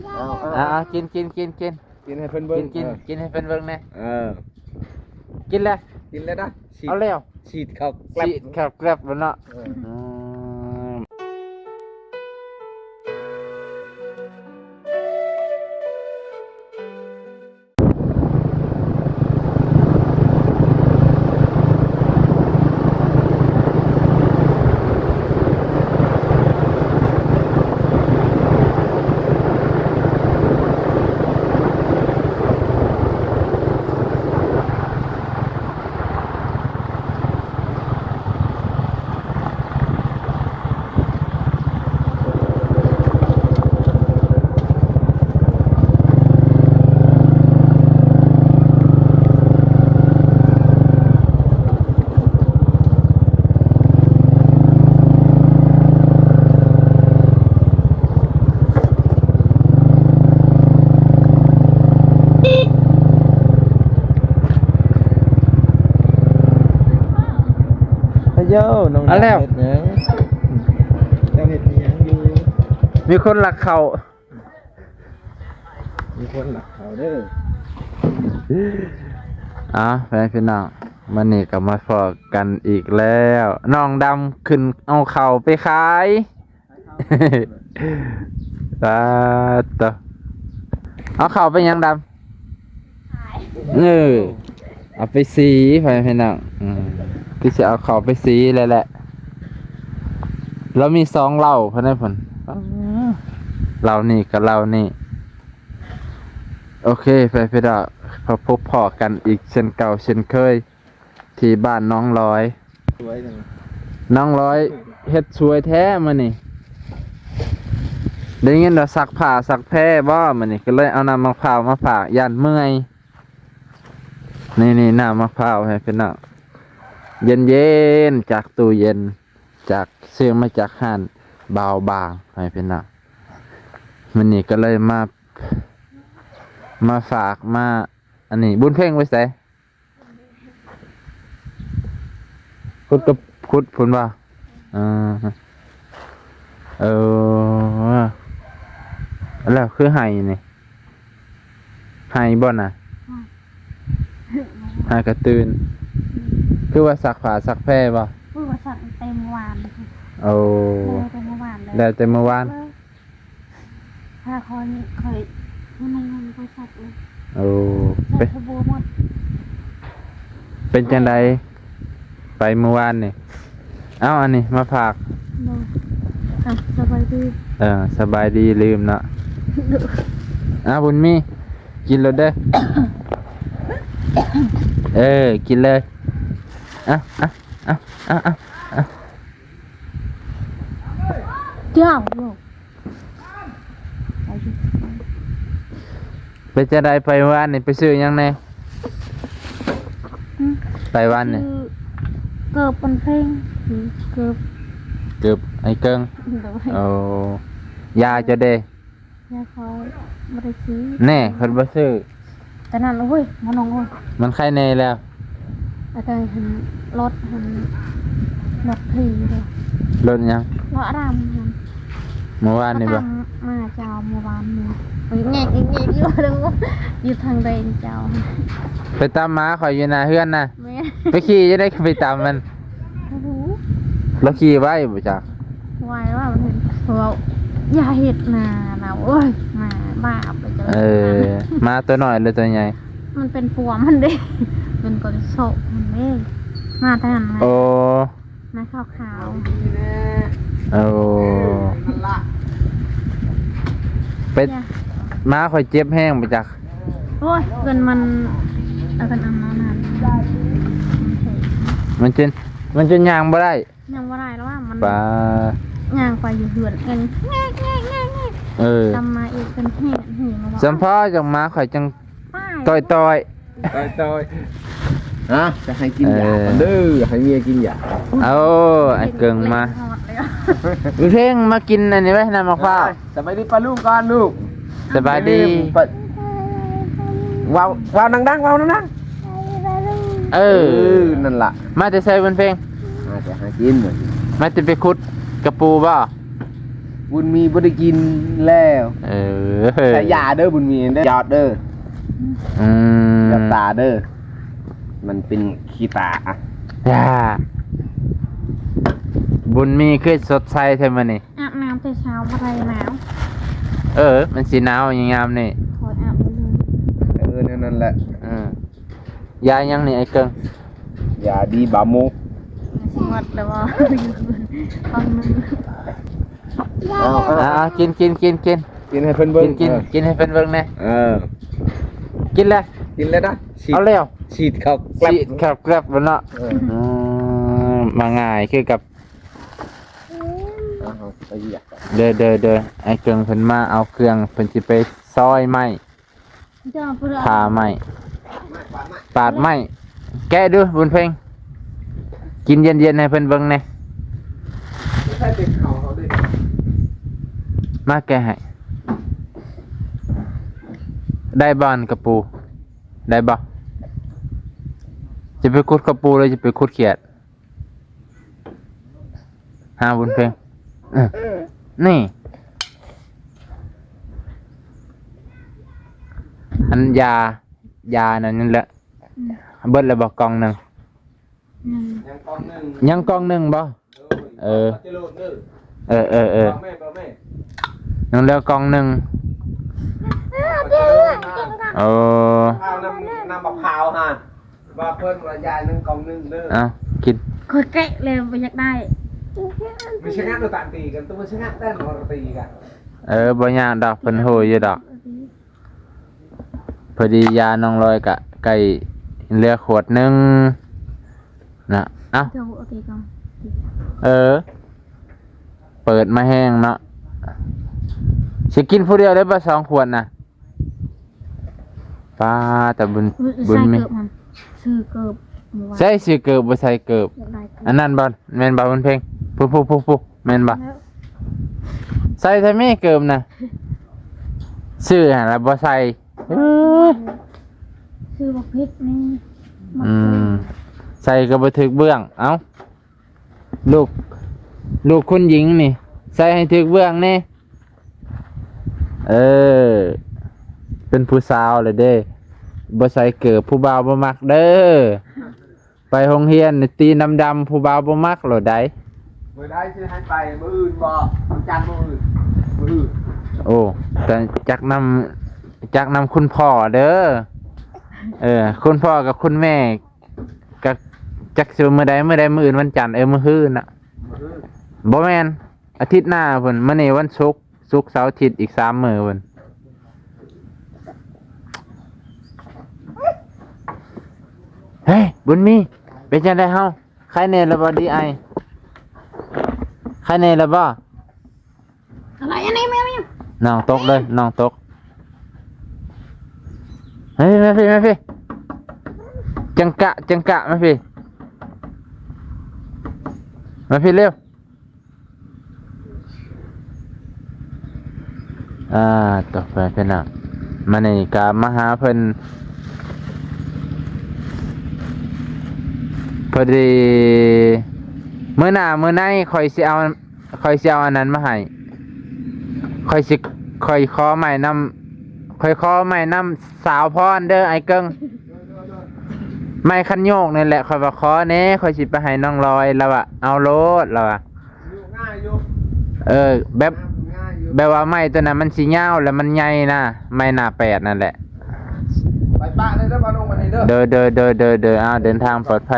ເອົາ ເອົາ ເອົາ ກິນ ກິນ ກິນ ກິນ ກິນໃຫ້ເພິ່ນເບິ່ງ ກິນ ກິນ ເອີ ກິນໃຫ້ເພິ່ນເບິ່ງແດ່ ເອີ ກິນແລ້ວ ກິນແລ້ວນະ ເອົາແລ້ວ ສີດເຂົ້າແກລັບ ສີດເຂົ້າແກລັບແລ້ວເນາະ ເອີ ອືມ. ອາໂຢ ນ້ອງ ເອົາແລ້ວ ເຮັດຫຍັງ? ເຈົ້າເຮັດອີ່ຫຍັງຢູ່? ມີຄົນລັກເຂົ້າ ມີຄົນລັກເຂົ້າເດີ. ເອົາ ແມ່ພີ່ນ້ອງ ມື້ນີ້ກໍມາພໍ້ກັນອີກແລ້ວ ນ້ອງດຳຂຶ້ນເອົາເຂົ້າໄປຂາຍ. ປາດໂທ້ ເອົາເຂົ້າໄປຫຍັງດຳ? ຂາຍ ເອີ ເອົາໄປສີ ພໍ່ແມ່ພີ່ນ້ອງ ອືມ ຄືຊິເອົາເຂົ້າໄປສີແລ້ວແຫຼະ ລາວມີສອງເຫຼົ່າພຸ້ນນະ ພຸ້ນ ເຫຼົ່ານີ້ກັບເຫຼົ່ານີ້. ໂອເຄ ພໍ່ແມ່ພີ່ນ້ອງ ມາພົບພໍ້ກັນອີກເຊັ່ນເກົ່າເຊັ່ນເຄີຍ ທີ່ບ້ານນ້ອງລອຍ ສວຍຈັ່ງ ນ້ອງລອຍເຮັດສວຍແທ້ມື້ນີ້ ໄດ້ຍິນວ່າຊັກຜ້າຊັກແພບໍ່ ມື້ນີ້ກໍເລີຍເອົານ້ຳໝາກພ້າວມາຝາກ ຢ້ານເມື່ອຍ. ນີ້ໆ ນ້ຳໝາກພ້າວໃຫ້ພີ່ນ້ອງ ເຢັນໆ ຈາກຕູ້ເຢັນ ຈາກ ຊື້ມາຈາກຮ້ານບ່າວບາງໃຫ້ພີ່ນ້ອງ ມື້ນີ້ກໍເລີຍມາ ມາຝາກ ມາ ອັນນີ້ ບຸນເພັງໄປໃສ? ຂຸດກັບຂຸດພຸ້ນວ່າ ເອີ ເອີ ແລ້ວຄືໄຫ້ນີ້ ໄຫ້ບໍ່ນະ? ໄຫ້ ໄຫ້ກະຕື່ນ ອືມ ຄືວ່າຊັກຜ້າຊັກແພບໍ່? ຄືວ່າຊັກແຕ່ມື້ວານ ໂອ້ ແລ້ວແຕ່ມື້ວານ ແລ້ວແຕ່ມື້ວານ ເອີ ຖ້າຂ້ອຍນີ້ ຂ້ອຍ ມັນຍັງບໍ່ຊັກເລີຍ ໂອ້ ໃສ່ສະບູໝົດ. ເປັນຈັ່ງໃດ ໄປມື້ວານນີ້? ເອົາ ອັນນີ້ມາຝາກ ໂດຍ ອ່ະ ສະບາຍດີ ເອີ ສະບາຍດີ ລືມເນາະ ໂດຍ ອ່ະ ບຸນມີ ກິນໂລດເດີ ເອີ ກິນເລີຍ ອ່ະ ອ່ະ ອ່ະ ອ່ະ ອ່ະ ອ່ະ ເຈົ້າ ເປັນຈັ່ງໃດໄປວານນີ້ ໄປຊື້ຫຍັງແດ່? ຫຶ? ໄປວານນີ້ ຊື້ເກີບອັນເພັງ ເກີບ ເກີບໄອ້ເກິ່ງ ໂດຍ ໂອ້ ຢາເຈົ້າເດ? ຢາຂ້ອຍບໍ່ໄດ້ຊື້ ແນ່ ເພິ່ນບໍ່ຊື້ ຕອນນັ້ນ ໂອ້ຍ ມານ້ອງເອີຍ ມັນໄຄແນ່ແລ້ວ ອາການຫັ້ນ ລົດຫັ້ນ ລົດຂີ່ເດ້ ລົດຫຍັງ? ລົດອາຣາມຫັ້ນ ມື້ວານນີ້ບໍ່? ມາເຈົ້າ ມື້ວານນີ້ ແງກໆຢູ່ ຢູ່ທາງເດງເຈົ້າ ໄປຕຳໝາຂ້ອຍຢູ່ໜ້າເຮືອນນະ ແມ່ນ ໄປຂີ່ຈັ່ງໃດກໍໄປຕຳມັນ ບໍ່ຮູ້ ລາວຂີ່ໄວບໍ່ຈັກ ໄວວ່າມັນເຫັນ ເວົ້າ ຢ່າເຮັດນາລາວ ໂອ້ຍ ໝາບ້າໄປເຈົ້າ ເອີ ໝາຕົວນ້ອຍຫຼືຕົວໃຫຍ່? ມັນເປັນປົວມັນເດ້ ເປັນກອນໂຊະມັນເດ້ ໝາທາງນັ້ນ ໂອ້ ໝາຂາວໆ ໂອ້ ເປັນ ໝາຂ້ອຍເຈັບແຮງບໍ່ຈັກ ໂອ້ຍ ເພິ່ນມັນ ເອົາກັນອຳມານານ ມັນຈົນ ມັນຈົນຍ່າງບໍ່ໄດ້ ຍ່າງບໍ່ໄດ້ແລ້ວວ່າມັນ ປາ ຍ່າງໄປຢູ່ເຮືອນ ແອນແງກໆໆໆ ເອີ ຕຳມາອີກເປັນແຮງ ເອີ ມາວ່າ ສຳພໍຈັ່ງມາ ຂ້ອຍຈັ່ງ ຕ່ອຍໆ ຕ່ອຍໆ ຮະ ຈະໃຫ້ກິນຢາກ່ອນເດີ ເອີ ໃຫ້ເມຍກິນຢາ ເອົາ ໄອ້ເກິ່ງມາ ເພງມາກິນອັນນີ້ໄວ້ ນ້ຳໝາກພ້າວ ສະບາຍດີປ້າລຸງກ່ອນລູກ ສະບາຍດີ ເວົ້າ ເວົ້າດັງໆ ເວົ້າດັງໆ ເອີ ເອີ ນັ້ນລະ ມາແຕ່ໃສບຸນເພັງ? ມາແຕ່ຫາກິນ ມາແຕ່ໄປຂຸດກະປູບໍ່? ບຸນມີບໍ່ໄດ້ກິນແລ້ວ. ເອີ ໃສ່ຢາເດີ ບຸນມີເດີ ຢາເດີ. ອືມ ຢາຕາເດີ ມັນເປັນຂີ້ຕາ. ຢາ ບຸນມີຄືສົດໃສແທ້ມື້ນີ້? ອາບນ້ຳແຕ່ເຊົ້າບໍ່ໄດ້ໜາວ. ເອີ ມັນຊິໜາວຍາມນີ້. ຂ້ອຍອາບບໍ່ລົງ. ເອີ ແນວນັ້ນແຫຼະ. ເອີ ຢາຫຍັງນີ້ອ້າຍເກິ່ງ? ຢາດີບາໂມ. ມັນຊິໝົດແລ້ວບໍ່? ກອງໜຶ່ງ. ເອົາ ເອົາ ເອົາ ກິນ ກິນ ກິນ ກິນ ກິນໃຫ້ເພິ່ນເບິ່ງ. ກິນ ກິນ ເອີ ກິນໃຫ້ເພິ່ນເບິ່ງແດ່. ເອີ ກິນແລ້ວ ກິນແລ້ວນະ. ເອົາແລ້ວ ສີດເຂົ້າແກລັບ ສີດເຂົ້າແກລັບແລ້ວເນາະ. ເອີ ອືມ ມາງ່າຍຄືກັບ ເດີ ເດີ ເດີ ອ້າຍເກິ່ງເພິ່ນມາເອົາເຄື່ອງ ເພິ່ນຊິໄປຊອຍໄມ້ ຜ່າໄມ້ ປາດໄມ້. ແກະດູບຸນເພັງ ກິນເຢັນໆໃຫ້ເພິ່ນເບິ່ງແດ່. ມາແກະໃຫ້. ໄດ້ບໍ່ອັນກະປູ? ໄດ້ບໍ່? ຈະໄປຂຸດກະປູ ຫຼື ຈະໄປຂຸດຂຽດ? ຫາບຸນເພັງ. ເອີ ນີ້ ອັນຢາ ຢານັ້ນແຫຼະ. ອືມ ເບິດແລ້ວບໍ່ ກ່ອງໜຶ່ງ? ຍັງ ຍັງກ່ອງໜຶ່ງ ຍັງກ່ອງໜຶ່ງບໍ່? ໂດຍ ເອີ ເອີ ເອີ ເອີ ເອີ ເອີ ຍັງເຫຼືອກ່ອງໜຶ່ງ. ເອີ ເອົານ້ຳ ນ້ຳມະພ້າວຫັ້ນ. ວ່າເພິ່ນວ່າຢາໜຶ່ງກ່ອງໜຶ່ງເດີ. ເອົາ ກິນ. ຂ້ອຍແກະແລ້ວບໍ່ຢາກໄດ້. ມັນຊະງັກໂດຍການຕີກັນ ຕົວມັນຊະງັກແຕ່ນບໍ່ຕີກັນ. ເອີ ບໍ່ຍາກດອກ ເພິ່ນຮູ້ຢູ່ດອກ. ພໍດີຢານ້ອງລອຍກະໃກ້ເຫຼືອຂວດໜຶ່ງນະ. ເອົ້າ ເຈົ້າ ໂອເຄກ່ອນ. ເອີ ເປີດມາແຮງເນາະ. ຊິກິນຜູ້ດຽວໄດ້ບໍ່ ສອງຂວດນະ? ປ້າ ແຕ່ບຸນ ບຸນມີ ໃສ່ເກີບຫັ້ນ ຊື້ເກີບ. ໃສ່ ຊື້ເກີບ ບໍ່ໃສ່ເກີບ. ອັນນັ້ນບໍ່ແມ່ນບໍ່ ບຸນເພັງ? ພຸ້ນໆໆ ແມ່ນບໍ່? ໃສ່ແທ້ແມ່ເກີບນະ. ຊື້ຫັ້ນລະບໍ່ໃສ່. ເອີ ຊື້ບໍ່ຜິດນີ້. ອືມ ໃສ່ກໍບໍ່ຖືກເບື້ອງ. ເອົ້າ ລູກ ລູກຄຸນຍິງນີ້ ໃສ່ໃຫ້ຖືກເບື້ອງແດ່. ເອີ ເປັນຜູ້ສາວແລ້ວເດ້ ບໍ່ໃສ່ເກີບ ຜູ້ບ່າວບໍ່ມັກເດີ. ໄປໂຮງຮຽນນີ້ ຕີນດຳໆ ຜູ້ບ່າວບໍ່ມັກໂລດໃດ໋. ມື້ໃດຊິໃຫ້ໄປ? ມື້ອື່ນບໍ່? ວັນຈັນມື້ອື່ນ? ມື້ອື່ນ. ໂອ້ ແຕ່ຈັກນຳ ຈັກນຳຄຸນພໍ່ເດີ. ເອີ ຄຸນພໍ່ກັບຄຸນແມ່ ກະຈັກຊິມື້ໃດ ມື້ໃດ ມື້ອື່ນວັນຈັນ ເອີ ມື້ຮືນນະ. ມື້ຮືນ ບໍ່ແມ່ນ ອາທິດໜ້າພຸ້ນ. ມື້ນີ້ວັນສຸກ ສຸກ ເສົາ ອາທິດ ອີກສາມມື້ພຸ້ນ. ເຮີຍ ບຸນມີ ເປັນຈັ່ງໃດເຮົາ? ໄຄແນ່ລະບໍ່? ດີໄອ ໄຄແນ່ລະບໍ່? ອະໄລອັນນີ້ແມ່ນຫຍັງ? ນ້ອງຕົກເລີຍ ນ້ອງຕົກ. ມາພີ້ ມາພີ້ ມາພີ້ ຈັງກະ ຈັງກະ ມາພີ້ ມາພີ້ເລັວ. ອ່າ ຕໍ່ໄປພີ່ນ້ອງ ມານີ້ກະມາຫາເພິ່ນ ພໍດີ ມື້ໜ້າມື້ໃນຂ້ອຍຊິເອົາ ຂ້ອຍຊິເອົາອັນນັ້ນມາໃຫ້. ຂ້ອຍຊິ ຂ້ອຍຂໍໄມ້ນຳ ຂ້ອຍຂໍໄມ້ນຳສາວພອນເດີ ອ້າຍເກິ່ງ. ໄມ້ຄັນໂຍກນີ້ແຫຼະ ຂ້ອຍວ່າຂໍແດ່ ຂ້ອຍຊິໄປໃຫ້ນ້ອງລອຍ. ລາວວ່າເອົາໂລດ ລາວວ່າ. ເອີ ແບບ ແບບວ່າໄມ້ຕົວນັ້ນມັນຊິຍາວ ແລະມັນໃຫຍ່ນະ ໄມ້ໜ້າແປດນັ້ນແຫຼະ. ໄປປະເດີ ເດີ ເດີ ເດີ ເດີ ເດີ ເດີ. ອ້າວ ເດີນທາງປອດໄພ.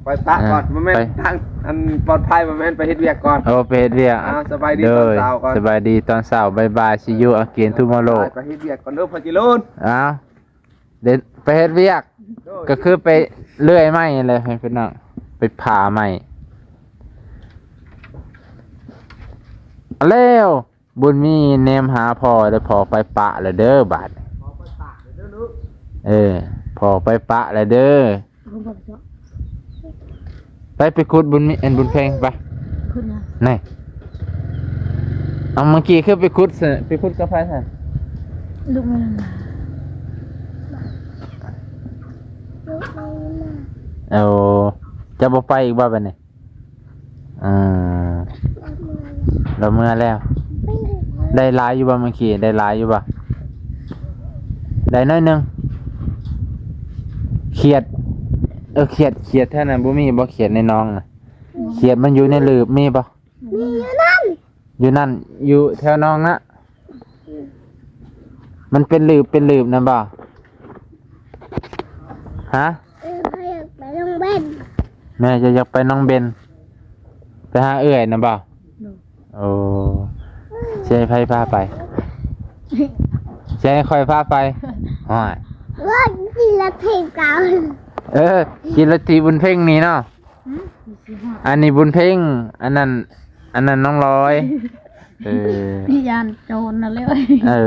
ໄປປະກ່ອນ ບໍ່ແມ່ນ ທາງອັນປອດໄພ ບໍ່ແມ່ນ ໄປເຮັດວຽກກ່ອນ. ໂອ້ ໄປເຮັດວຽກ. ອ້າວ ສະບາຍດີຕອນເຊົ້າກ່ອນ. ສະບາຍດີຕອນເຊົ້າ ບາຍບາຍ see you again tomorrow. ໄປເຮັດວຽກກ່ອນເດີ ພໍ່ຈິລຸນ. ອ້າວ ເດີນໄປເຮັດວຽກ ໂດຍ ກໍຄືໄປເລື່ອຍໄມ້ແຫຼະພີ່ນ້ອງ ໄປຜ່າໄມ້. ແລ້ວ ບຸນມີແນມຫາພໍ່ ແລ້ວພໍ່ໄປປະແລ້ວເດີບາດນີ້. ເອີ ພໍ່ໄປປະແລ້ວເດີ. ໄປ ໄປຂຸດບຸນມີ ອັນບຸນເພັງໄປ. ຂຸດຫຍັງ? ນີ້ ເອົາ ເມື່ອກີ້ຄືໄປຂຸດ ໄປຂຸດກັບໃຜຊັ້ນ? ລູກແມ່ນ. ເອົາ ເຈົ້າບໍ່ໄປອີກບໍ່ບາດນີ້? ອ່າ ລາວເມືອແລ້ວ. ໄດ້ຫຼາຍຢູ່ບໍ່ມື້ກີ້? ໄດ້ຫຼາຍຢູ່ບໍ່? ໄດ້ໜ້ອຍໜຶ່ງ. ຂຽດ ເອີ ຂຽດ ຂຽດແຖວນັ້ນບໍ່ມີບໍ່? ຂຽດໃນໜອງນະ? ຂຽດມັນຢູ່ໃນຫຼືບມີບໍ່? ມີຢູ່ນັ້ນ ຢູ່ນັ້ນ ຢູ່ແຖວໜອງນະ? ມັນເປັນລືບ ເປັນລືບນະບໍ່? ຮະ? ເອີ ຂ້ອຍຢາກໄປໜອງເບັນ. ແມ່ເຈົ້າຢາກໄປໜອງເບັນ ໄປຫາເອື້ອຍນະບໍ່? ໂດຍ. ໂອ້ ຊິໃຫ້ໃຜພາໄປ? ຊິໃຫ້ຂ້ອຍພາໄປ? ໂອ້ຍ ລົດຂີ່ລົດຖີບເຂົາ. ເອີ ຂີ່ລົດຖີບບຸນເພັງນີ້ເນາະ. ຫືມ? ອັນນີ້ບຸນເພັງ ອັນນັ້ນ ອັນນັ້ນນ້ອງລອຍ. ເອີ ຢ້ານໂຈນນະເລີຍ. ເອີ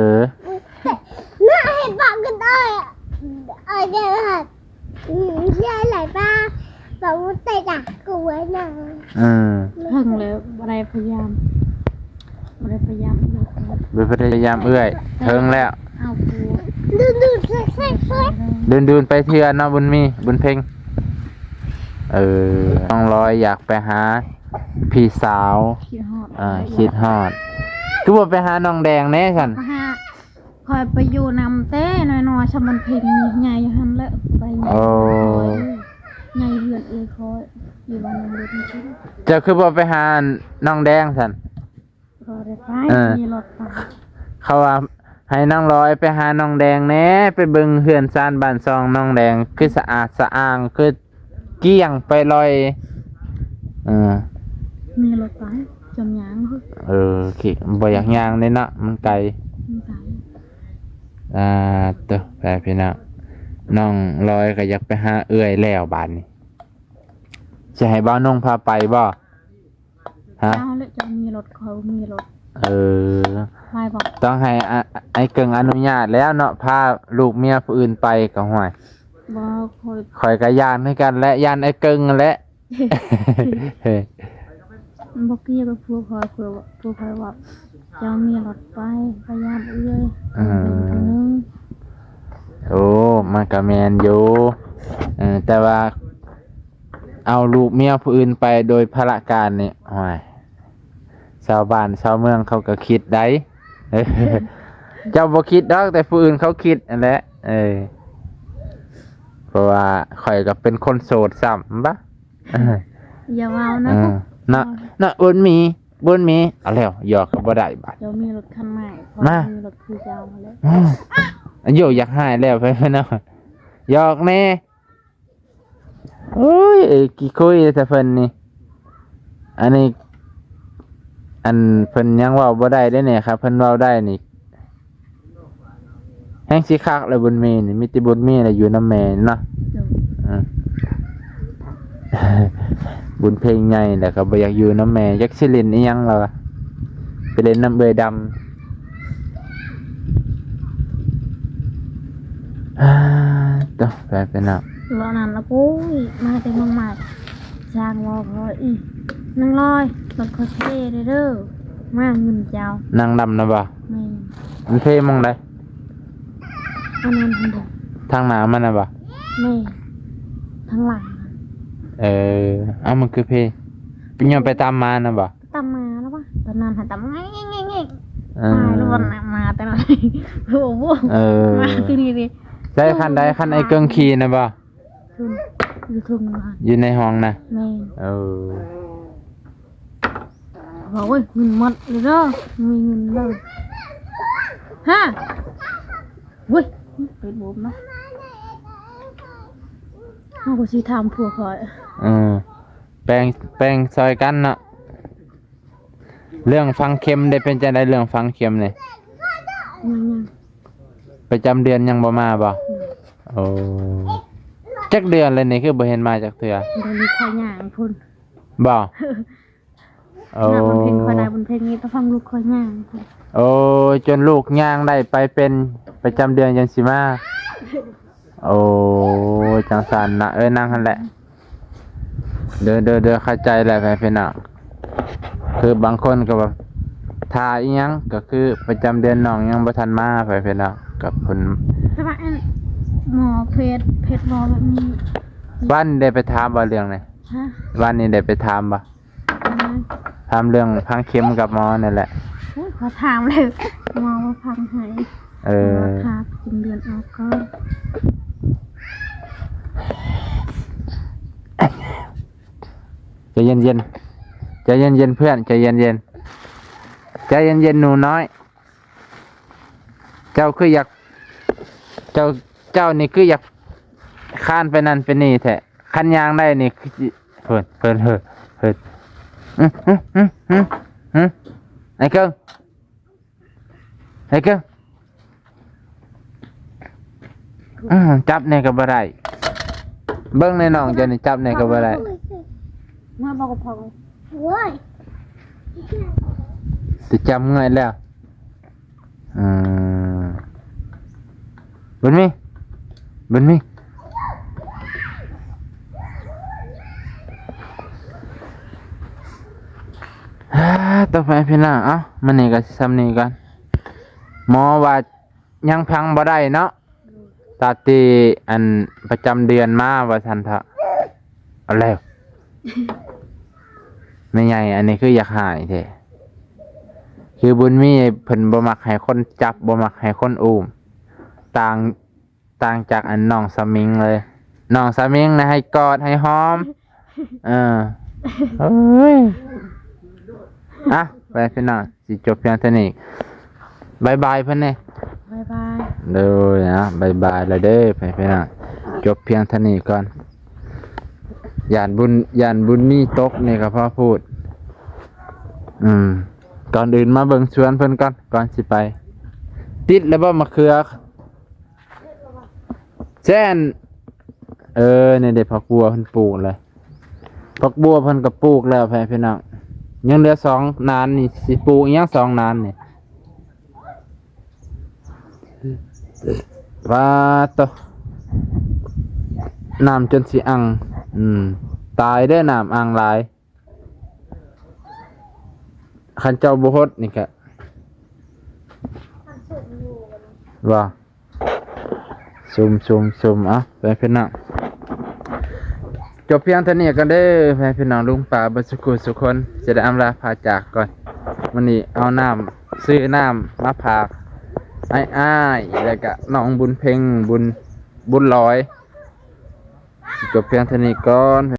ນະ ເຫັນປາກກັນເອີຍ ເອີຍ ເດີ ອືມ ເຊື່ອຫຼາຍປາ ປາບໍ່ໄດ້ດາກກົວນະ. ເອີ ເຖິງແລ້ວ ບໍ່ໄດ້ພະຍາຍາມ ບໍ່ໄດ້ພະຍາຍາມເອື້ອຍ ບໍ່ໄດ້ພະຍາຍາມເອື້ອຍ ເຖິງແລ້ວ ເອົາຜົວ ດຸນໆ ໄປເທື່ອເນາະ ບຸນມີ ບຸນເພັງ. ເອີ ນ້ອງລອຍຢາກໄປຫາພີ່ສາວ ຄິດຮອດ ອ່າ ຄິດຮອດ. ຄືບໍ່ໄປຫານ້ອງແດງແດ່ຊັ້ນ? ຫາ ຂ້ອຍໄປຢູ່ນຳແຕ່ນ້ອຍໆ ຊຳມັນເພັງນີ້ ໃຫຍ່ຫັ້ນແຫຼະ ໄປໃຫຍ່ ໂອ້ ເຮືອນເອື້ອຍຂ້ອຍ ໃຫຍ່ເຮືອນເອື້ອຍຂ້ອຍ ຢູ່ບ້ານນ້ອງເລັກນີ້. ເຈົ້າຄືບໍ່ໄປຫານ້ອງແດງຊັ້ນ? ບໍ່ໄດ້ໄປ ເອີ ມີລົດໄປ. ເຂົາວ່າໃຫ້ນ້ອງລອຍໄປຫານ້ອງແດງແດ່ ໄປເບິ່ງເຮືອນຊານບ້ານຊ່ອງນ້ອງແດງ ຄືສະອາດສະອ້າງ ຄືກ້ຽງໄປລອຍ. ເອີ ມີລົດໄປ ຈຳຍ່າງ. ເອີ ຄິດ ບໍ່ຢາກຍ່າງເດ້ເນາະ ມັນໄກ ມັນໄກ. ອ່າ ໂຕ ໄປພີ່ນ້ອງ ນ້ອງລອຍກໍຢາກໄປຫາເອື້ອຍແລ້ວບາດນີ້ ຊິໃຫ້ບ່າວນົງພາໄປບໍ່? ຮະ? ເຈົ້າແຫຼະ ເຈົ້າມີລົດ ຂ້ອຍບໍ່ມີລົດ. ເອີ ໄປບໍ່? ຕ້ອງໃຫ້ ອາ ອ້າຍເກິ່ງອະນຸຍາດແລ້ວເນາະ ພາລູກເມຍຜູ້ອື່ນໄປກໍ ຫ້ວຍ ບໍ່ ຂ້ອຍ ຂ້ອຍກໍຢ້ານຄືກັນແຫຼະ ຢ້ານອ້າຍເກິ່ງຫັ້ນແຫຼະ. ບໍ່ກ່ຽວກັບພວກຂ້ອຍ ພວກ ພວກຂ້ອຍວ່າ ເຈົ້າມີລົດໄປ ພະຍາຍາມເອື້ອຍ ເອີ ເປັນຜູ້ໜຶ່ງ. ໂອ້ ມັນກໍແມ່ນຢູ່ ເອີ ແຕ່ວ່າ ເອົາລູກເມຍຜູ້ອື່ນໄປໂດຍພາລະການນີ້ ໂອ້ຍ ຊາວບ້ານຊາວເມືອງເຂົາກໍຄິດໄດ໋. ເຈົ້າບໍ່ຄິດດອກ ແຕ່ຜູ້ອື່ນເຂົາຄິດຫັ້ນແຫຼະ. ເອີ ເພາະວ່າຂ້ອຍກໍເປັນຄົນໂສດຊ້ຳ ບະ. ຢ່າເວົ້ານະ ເອີ ນະ ນະ ບຸນມີ ບຸນມີ ເອົາແລ້ວ ຢອກກໍບໍ່ໄດ້ບາດ. ເຈົ້າມີລົດຄັນໃໝ່ ມາ ຂ້ອຍມີລົດຄືເກົ່າຫັ້ນແຫຼະ. ອາ ໂຢ ຢາກຮ້າຍແລ້ວ ໄປເນາະ ຢອກແດ່. ໂອ້ຍ ເອີ ຂີ້ຄຸຍແຕ່ເພິ່ນນີ້ ອັນນີ້ ອັນເພິ່ນຍັງເວົ້າບໍ່ໄດ້ເດ້ນີ້ ຄັນເພິ່ນເວົ້າໄດ້ນີ້ ແຮ່ງຊິຄັກແລ້ວ ບຸນມີນີ້ ມີແຕ່ບຸນມີແຫຼະຢູ່ນຳແມ່ນີ້ເນາະ. ໂດຍ ອືມ ບຸນເພັງໃຫຍ່ແລ້ວກໍບໍ່ຢາກຢູ່ນຳແມ່ ຈັກຊິຫຼິ້ນອີ່ຫຍັງລະວະ ໄປຫຼິ້ນນຳເອື້ອຍດຳ. ອ່າ ໂຕ ໄປ ໄປເນາະ ເວົ້ານັ້ນລະ ໂອ້ຍ ມາແຕ່ເມືອງໃໝ່ ຊ່າງເວົ້າຂ້ອຍອີກ. ນາງລອຍ ລົດຂ້ອຍເພເດີ ມາເງິນເຈົ້າ. ນາງດຳນະບໍ່? ແມ່ນ. ມັນເພໝ່ອງໃດ? ອັນນັ້ນຫັ້ນເດ ທາງໜ້າມັນນະບໍ່? ແມ່ນ ທາງຫຼັງ. ເອີ ເອົ້າ ມັນຄືເພ ໄປຍ້ອນໄປຕຳມານະບໍ່? ຕຳມາແລ້ວວະ ຕອນນັ້ນຫາຕຳແງກໆໆໆ. ເອີ ຕາຍແລ້ວ ມາແຕ່ໃດ ໂອ້ໂຫ ເອີ ມາທີ່ນີ້ເດ. ໃຊ້ຄັນໃດ? ຄັນໄອ້ເກິ່ງຂີ່ນະບໍ່? ຢູ່ເທິງ ຢູ່ໃນຫ້ອງນະ? ແມ່ນ. ເອີ ວ່າ ໂອ້ຍ ເງິນໝົດເລີຍເດີ ມີເງິນເລີຍ ຮະ ໂອ້ຍ ເປັນບົມນະ ເຮົາກໍຊິຖາມຜົວຂ້ອຍ. ເອີ ແບ່ງ ແບ່ງຊ່ອຍກັນເນາະ. ເລື່ອງຝັງເຂັມໄດ້ ເປັນຈັ່ງໃດເລື່ອງຝັງເຂັມນີ້? ຍັງໆ ປະຈຳເດືອນຍັງບໍ່ມາບໍ່? ອືມ ໂອ້ ຈັກເດືອນແລ້ວນີ້ ຄືບໍ່ເຫັນມາຈັກເທື່ອ? ດຽວນີ້ຂ້ອຍຍ່າງພຸ້ນ ບໍ່? ໂອ້ ຍາກບຸນເພັງ ຂ້ອຍໄດ້ບຸນເພັງນີ້ ຕ້ອງຟັງລູກຂ້ອຍຍ່າງພຸ້ນ. ໂອ້ ຈົນລູກຍ່າງໄດ້ໄປເປັນປະຈຳເດືອນຈັ່ງຊິມາ. ໂອ້ຍ ຈັ່ງຊັ້ນນະ ເອີ ນັ່ງຫັ້ນແຫຼະ ເດີ ເດີ ເດີ ເຂົ້າໃຈແລ້ວ ພໍ່ແມ່ພີ່ນ້ອງ. ຄືບາງຄົນກໍແບບຖ້າອີ່ຫຍັງ ກໍຄືປະຈຳເດືອນນ້ອງຍັງບໍ່ທັນມາ ພໍ່ແມ່ພີ່ນ້ອງ ກັບເພິ່ນ. ແຕ່ວ່າອັນໝໍເພດ ເພດບໍ່ແບບນີ້ ວານນີ້ໄດ້ໄປຖາມບໍ່ເລື່ອງນີ້? ຮະ? ວານນີ້ໄດ້ໄປຖາມບໍ່? ອືມ ຖາມເລື່ອງຝັງເຂັມກັບໝໍນັ້ນແຫຼະ. ໂອ້ຍ ຂໍຖາມແລ້ວ ໝໍບໍ່ຝັງໃຫ້. ເອີ ລາຄາປະຈຳເດືອນອອກກ່ອນ. ໃຈເຢັນໆ ໃຈເຢັນໆ ເພື່ອນ ໃຈເຢັນໆ ໃຈເຢັນໆ ໜູນ້ອຍ. ເຈົ້າຄືຢາກ ເຈົ້າ ເຈົ້ານີ້ຄືຢາກຄານໄປນັ້ນໄປນີ້ແທ້. ຄັນຍ່າງໄດ້ນີ້ຄືຊິ ເພິ່ນ ເພິ່ນ ເຮີ້ ເຮີ້ ອື ອື ອື ອື ອື ໄອ້ເກີງ ໄອ້ເກີງ ອື ຈັບແດ່ກໍບໍ່ໄດ້. ເບິ່ງໃນນ້ອງເຈົ້ານີ້ ຈັບແດ່ກໍບໍ່ໄດ້. ເມື່ອບໍ່ກໍພໍ ໂອ້ຍ ຊິຈັບເມື່ອຍແລ້ວ. ອືມ ບຸນມີ ບຸນມີ ອ່າ ຕໍ່ໄປພີ່ນ້ອງ ເອົ້າ ມື້ນີ້ກໍຊິຊ່ຳນີ້ກ່ອນ. ໝໍວ່າຍັງພັງບໍ່ໄດ້ເນາະ ຕາມທີ່ອັນປະຈຳເດືອນມາວ່າຊັ້ນເຖາະ. ເອົາແລ້ວ ແມ່ໃຫຍ່ ອັນນີ້ຄືຢາກຫາຍແທ້. ຄືບຸນມີເພິ່ນບໍ່ມັກໃຫ້ຄົນຈັບ ບໍ່ມັກໃຫ້ຄົນອູ້ມ ຕ່າງ ຕ່າງຈາກອັນນ້ອງສະມິງເລີຍ. ນ້ອງສະມິງນະໃຫ້ກອດໃຫ້ຫອມ. ເອີ ເອີຍ ອ່ະ ໄປພີ່ນ້ອງ ຊິຈົບພຽງເທົ່ານີ້. ບາຍບາຍເພິ່ນແດ່. ບາຍບາຍ. ໂດຍ ອ່ະ ບາຍບາຍແລ້ວເດີ ໄປພີ່ນ້ອງ ຈົບພຽງເທົ່ານີ້ກ່ອນ. ຢ້ານບຸນ ຢ້ານບຸນມີຕົກນີ້ກໍພໍພູດ. ອືມ ກ່ອນອື່ນມາເບິ່ງສວນເພິ່ນກ່ອນ ກ່ອນຊິໄປ. ຕິດແລ້ວບໍ່ມະເຂືອ? ແຊນ ເອີ ນີ້ເດ້ ຜັກບົວເພິ່ນປູກແລ້ວ. ຜັກບົວເພິ່ນກໍປູກແລ້ວ ແພພີ່ນ້ອງ. ຍັງເຫຼືອສອງນານນີ້ ຊິປູກອີ່ຫຍັງສອງນານນີ້. ປາໂຕ ນ້ຳຈົນຊິອັ່ງ. ອືມ ຕາຍເດີ້ ນ້ຳອັ່ງຫຼາຍ. ຄັນເຈົ້າບໍ່ຫົດນີ້ກະ ວ່າ ຊຸມໆໆ ເອົາ ໄປພີ່ນ້ອງ ຈົບພຽງເທົ່ານີ້ກ່ອນເດີ ແມ່ພີ່ນ້ອງລຸງປ້າເບິດສຸຂູສຸຄົນ ຈະໄດ້ອຳລາພາຈາກກ່ອນ. ມື້ນີ້ເອົານ້ຳ ຊື້ນ້ຳມາຝາກອ້າຍໆ ແລ້ວກະນ້ອງບຸນເພັງ ບຸນ ບຸນຫຼອຍ. ຈົບພຽງເທົ່ານີ້ກ່ອນ.